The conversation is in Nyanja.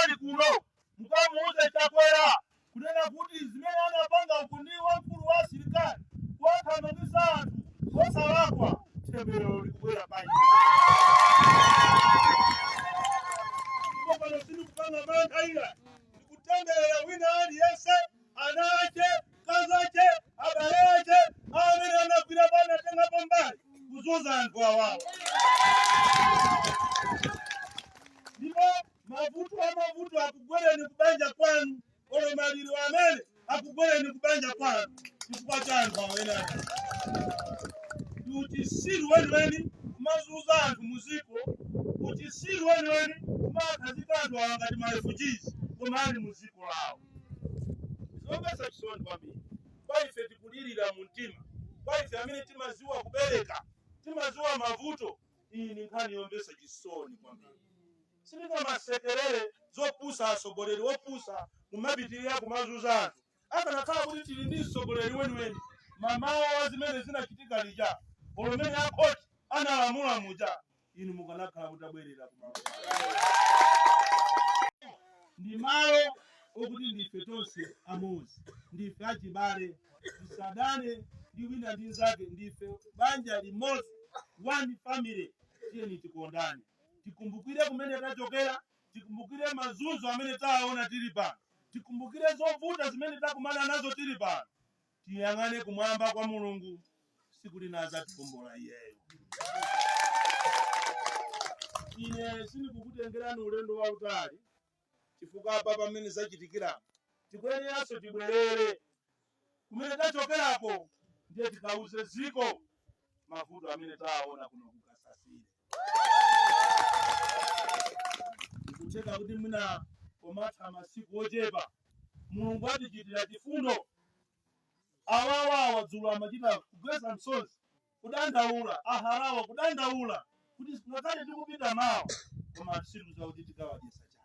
ali kuno, mukamuuze Chakwera kunena kuti zimene anapanga uku ndi wamkulu wa asilikali kuwathamangitsa anthu osalakwa, temberero likubwera pa inu. Ndipo pano sindikupanga mantha ila, ndikutemberera wina aliyense, ana ache, mkazi ache, abale ache, amene anagwira anatengapo mbali kuzunza anthu awawa. Ndipo mavuto amavuto akugwereni kubanja kwanu, olo maliro amene akugwereni kubanja kwanu chifukwa cha anthu awena. Ndi uchisiru weniweni kumazunza anthu muziko, uchisiru weniweni kumakhazika anthu awa ngati ma refugees koma ali muziko lawo. Zomvetsa chisoni kwambiri kwa ife, tikulirira mu mtima kwa ife amene timaziwa kubereka, timaziwa mavuto. Iyi ni nkhani yomvetsa chisoni kwambiri. Sitingamasekerere zopusa, atsogoleri opusa kumapitirira kumazunza anthu. Akanakhala kuti tili ndi mtsogoleri weniweni, mamawa wa zimene zinachitika lija, olo mmene akhoti analamula muja, inu mukanakhala mutabwerera kumalo. Ndi malo okuti ndife tonse amodzi, ndife achibale, tisadane ndi wina ndi nzake, ndife banja limodzi, one family. Tiyeni tikondane, tikumbukire kumene tachokera, tikumbukire mazunzo amene taona tili pano, tikumbukire zovuta zimene takumana nazo tili pano, tiyang'ane kumwamba kwa Mulungu, tsiku lina adzatiwombola iyeyo. Ine sindikukutengerani ulendo wautali chifukwa apa pamene zachitikira tikuyeneranso tibwerere kumene tachokerako, ndiye tikauze dziko mavuto amene taona kuno ku Kasasire. Ndikutheka kuti mwina pomatha masiku ochepa Mulungu atichitira chifundo. Awawawa dzulo amachita kugwetsa msozi, kudandaula, aharawa kudandaula kuti ngakhale tikupita mawa koma sitikudziwa kuti tikawadyetsa chani.